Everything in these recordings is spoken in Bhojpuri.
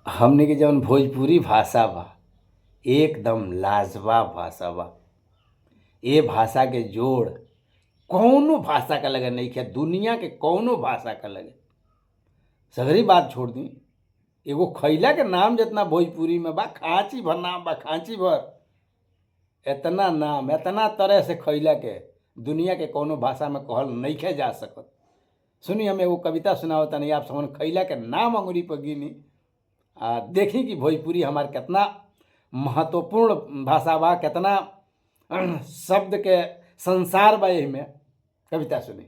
हमनी के जवन भोजपुरी भाषा बा, एकदम लाजवाब भाषा बा। ए भाषा के जोड़ कौनो भाषा का लगे नइखे, दुनिया के कौनो भाषा का लगे। सगरी बात छोड़ दी, एगो खइला के नाम जेतना भोजपुरी में बा, खाँची भर नाम बा, खाँची भर एतना नाम, एतना तरह से खइला के दुनिया के कौनो भाषा में कहल नइखे जा सकत। सुनी, हम एगो कविता सुनावतानी, आप सबन खइला के नाम अंगुरी पर गिनी आ देखी कि भोजपुरी हमार केतना महत्वपूर्ण भाषा बा, केतना शब्द के संसार बा एहिमे। कविता सुनी।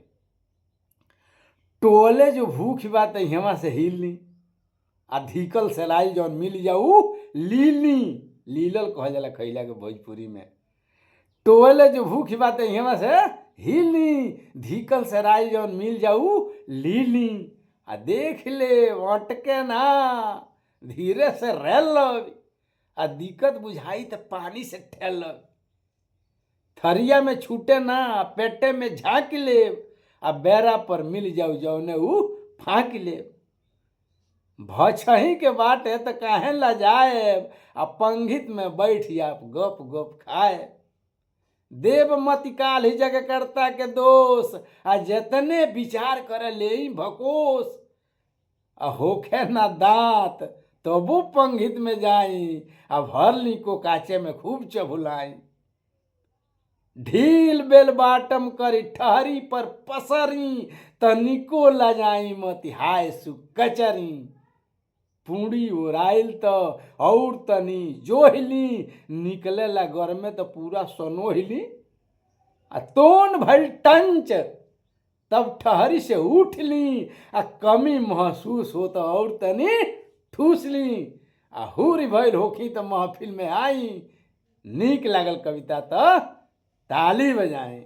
टोले जो भूख बा त इहवा से हिलनी, आ धीकल सेराइल जौन मिल जाऊ लीली। लीलल कहल जाला खइला के भोजपुरी में। टोले जो भूख बा त इहवा से हिलनी, धीकल सेराइल जौन मिल जाऊ लीली। आ देख ले अटके ना, धीरे से रेल, आ दिक्कत बुझाई त पानी से ठेल। थरिया में छूटे ना, पेटे में झाँक लेब, आ बेरा पर मिल जाऊ जौने ऊ फाँक लेब। भछही के बाटे त काहे लजाएब, आ पंगित में बैठ आप गप गप खाए। देव मति काल ही जगकर्ता के दोष, आ जेतने विचार करे ले भकोस। आ होखे ना दांत तबो पंगित में जाई, आ भरली को काचे में खूब चभुलाई। ढील बेल बाटम करी ठहरी पर पसरी, तनिको लजाई मति हाय सुकचरी। पूड़ी ओराइल त और तनी जोहिली, निकलेला गरमे त पूरा सनोहिली। आ तोन भइल टंच तब ठहरी से उठली, आ कमी महसूस हो त और तनी ठूसली। आ हुरी भइल होखी त महफिल में आई, नीक लागल कविता त ताली बजाई।